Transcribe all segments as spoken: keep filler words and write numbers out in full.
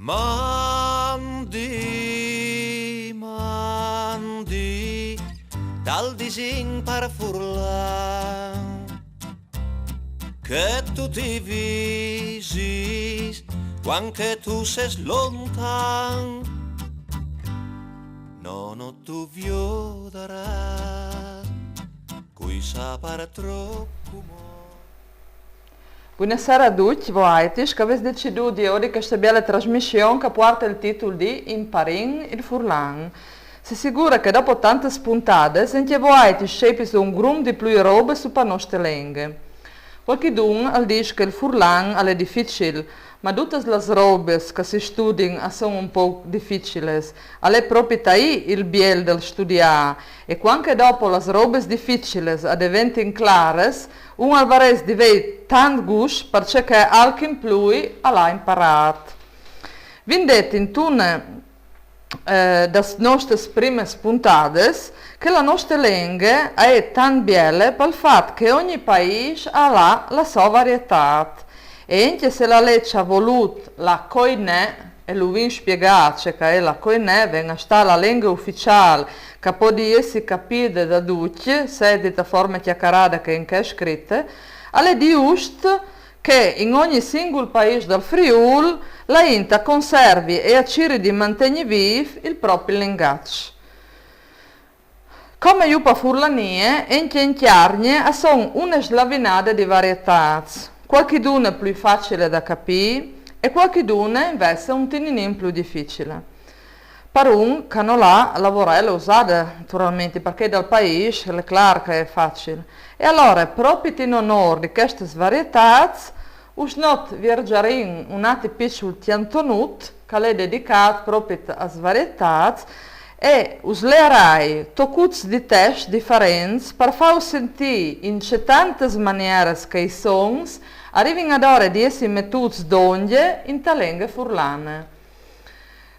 Mandi, mandi, tal disin par furlan, che tu ti visis, quan che tu ses lontan. No, no tu viodaràs, cui sa par troppo. Buonasera a ducj voaitis che avês decidût di odi cheste biele trasmission che puarte il titul di Imparìn il furlan. Si sigure che dopo tantes puntades encje voaitis seipis un grum di plui robe su pa noste lenghe. Cualchidun al dîs che il furlan al è dificil, ma dutas las robes che si studin a son un pôc dificiles. Al è propit aì il biel dal studiâ, e cuant che dopo las robes dificiles a deventin clares, un al varès di vei tant gust parcè che alc in plui al à imparât. Vin det intune das nostes primes puntades che la noste lenghe a è tant biele pal fat che ogni paîs al à la sô varietât. E encje se la leç e à volût la koinè, e lu vin spiegât ce che e je la koinè, ven a stâ la lenghe uficiâl, che a pò jessi capide da ducj, sedi te forme cjacarade che in chê scrite, al è just che in ogni singul paîs dal Friûl la int a conservi e a ciri di mantegnî vîf il propri lengaç. Come jù pa Furlanie, encje in Cjargne a son une slavinade di varietâts, cualchidune plui facile da capî e cualchidune invezit un tininin plui dificile. Par un che nol à lavorade e usade, naturalmenti, parcè dal paîs al è clâr che e je facil. E alore, propit in onôr di chestes varietâts, usgnot viergiarìn un ati piçul cjantonut, che al è dedicât propit as varietâts, e us learai tocuts di test diferents par fâus sintî in ce tantes manieres che i sons a rivin adore di jessi metûts dongje inte lenghe furlane.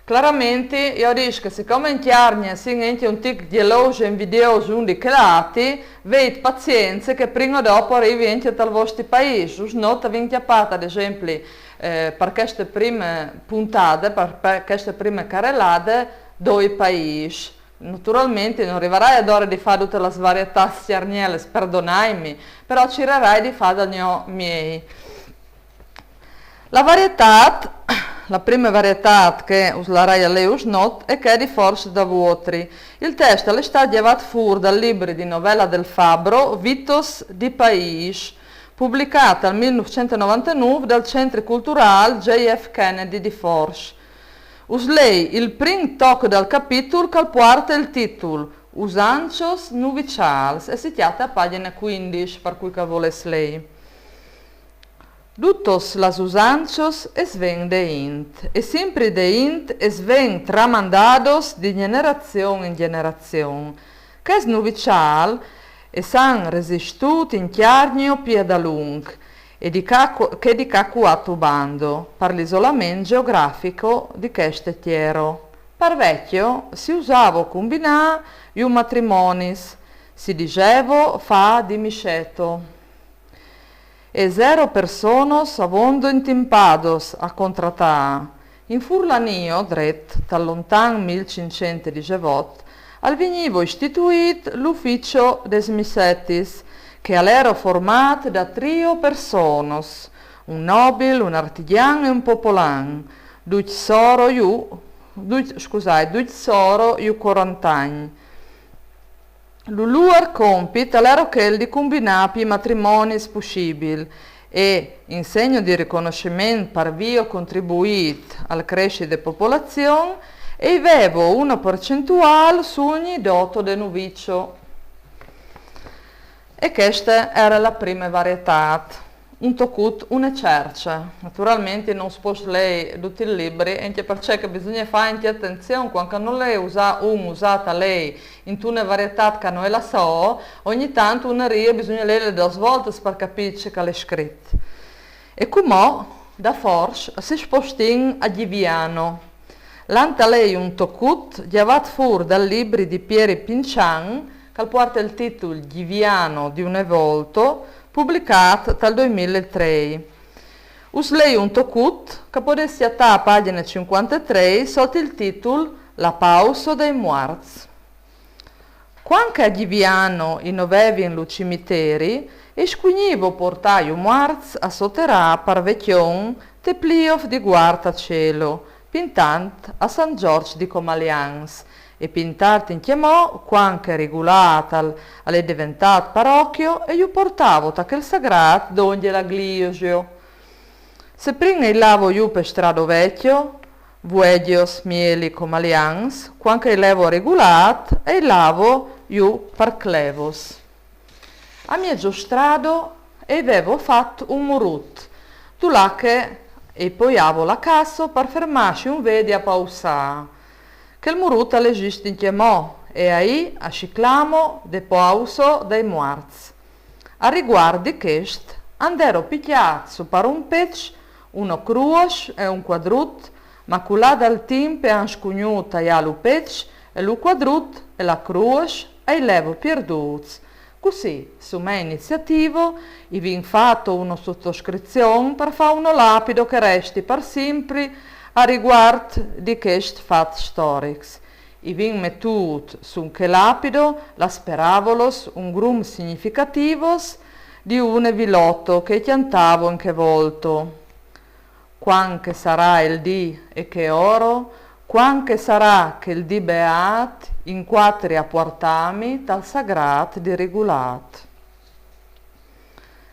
Claramenti, jo o dîs che sicome in Cjargne a sin encje un tic gjelôs e invidiôs un di chel ati, vêt pazience che prin o dopo a rivi encje tal vosti paîs. Usgnot a vin cjapât, ad esempli, par cheste prime puntade, par cheste prime carelade, doi paîs. Naturalmenti no rivarai adore di fâ dutas las varietâts cjargneles, perdonaitmi, però o cirarai di fâ dal gno miei. La varietât, la prime varietât che us larai a lei usgnot e je chê di Fors da Vuotri. Il test al è stât gjavât fûr dal libri di Novella Del Fabbro, Vitos di paîs, publicât tal mil nûfcent e novantenûf dal Centri Culturâl J F Kennedy di Fors. Us lei il prin toc dal capitul che al puarte il titul Usanços nuviçâls e si cjate a pagjine cuindis, par cui che al volès lei. Dutos las usanços es ven de int, e simpri de int es ven tramandados di gjenerazion in gjenerazion. Chest nuviçâl es an resistût in Cjargno pì adalunc, e di ca, che di ca cuat ubando, par l'isolament gjeografico di cheste tiero. Par vecjo si usavo cumbinâ ju matrimonis, si disevo fâ di misceto. E zero personos avondin timpados a contratâ. In Furlanio, dret, tal lontan mil cinccent e disevot, al vignivo istituît l'ufficio des miscetis, che al ero formât da trio personos, un nobil, un artigjan e un popolan, ducj soro ju, ducj, scusait, ducj soro ju cuarant'agns. Lu lôr compit al ero chel di cumbinâ pì matrimonis pussibil e, in segno di riconosciment par vio contribuît al cressi de popolazion, e i vevo une percentuâl su ogni doto de nuvicio. E cheste e jere la prime varietât. Un tocut, une cerce. Naturalmenti no us pues lei dut il libri, encje parcè che bisugne fâ encje atenzion, cuant che nol è usât, un usât a lei intune varietât che no è la sô, ogni tant une rie bisugne leile dôs voltis par capî ce che al è scrit. E cumò, da Fors, si spostìn a Gjiviano. Lant al è un tocut gjavât fûr dal libri di Pieri Pincian, che al puarte il titul Gjiviano di une volto, publicât tal doi mil e trê. Us lei un tocut che podês cjatâ a pagjine cincuantetrê sot il titul La pauso dai muarts. Cuant che a Gjiviano i no vevin lu cimiteri, i scugnivo puartâ ju muarts a soterâ par vecjon te pliof di Guart a Celo, pintant a San Zorç di Comalians, e pintart incjamò cuant che Rigulât al, al è deventât parochjo e ju puartavo ta chel sagrât dongje la gliosio. Se prin i lavo ju pe strado vecjo, Vuegjos, Mieli, Comalians, cuant che i levo a Rigulât, i lavo ju par Clevos. A miezo strado i vevo fat un murut, dulà che i poiavo la casso par fermâsi un vê di apausâ. Chel murut al esist incjamò, e aì a si clamo de pauso dai muarts. A riguart di chest, and ero picjât su par un peç uno cruoç e un cuadrut, ma culà dal timp i àn scugnût taiâ lu peç e lu cuadrut e la cruoç i levo pierdûts. Cussì, su mê iniziativo, i vin fato uno sotoscrizion par fâ uno lapido che resti par simpri a riguart di chest fat storics. I vin metût sun chê lapido las peravolos un grum significativos di une viloto che i cjantavo in chê volto. Cuant che sarà il dì e chê oro, cuant che sarà chel dì beât, in cuatri a puartâmi tal sagrât di Rigulât.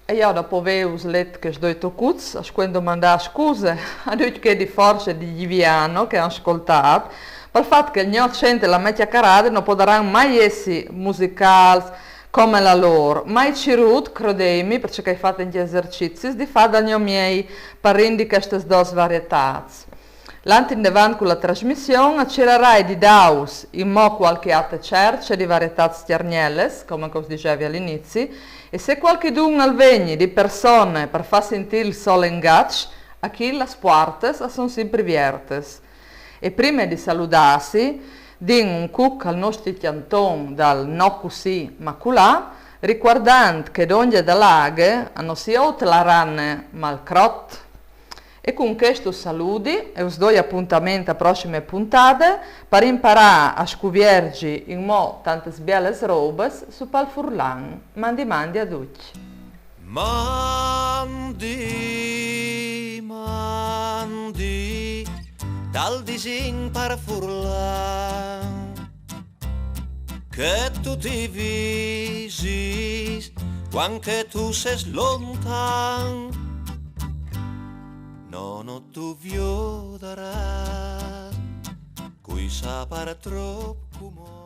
E jo, dopo vêus let chescj doi tocuts, us scuen domandâ scuse a ducj chei di forse di Gjiviano che a àn scoltât, pal fat che il gno acent e la mê cjacarade no podaran mai jessi musicâls come la lôr, ma i ai cirût, crodêtmi, parcè che i ai fat ancje esercizis, di fâ dal gno miei par rindi chestis dôs varietâts. Lant indevant cu la trasmission, a cirarai di dâus inmò cualchi ate cerce di varietâts cjargnelis, come che us disevi al inizi, e se cualchidun al vegni di persone par fâ sintî il so lengaç, achì las puartes a son simpri viertes. E prime di saludâsi, din un cuc al nostri cjanton dal no cussì ma culà, ricuardant che dongje da la aghe a no si jout la rane ma il crot. E cun chest us saludi e us doi apontament a prossime pontade par imparâ a scuvierzi inmò tantis bielis robis su pal furlan. Mandi mandi a ducj. Mandi, mandi, tal disin par furlan, che tu ti visis cuant che tu sês lontan. No, no tu viodarâs, cui sa par trop cumò.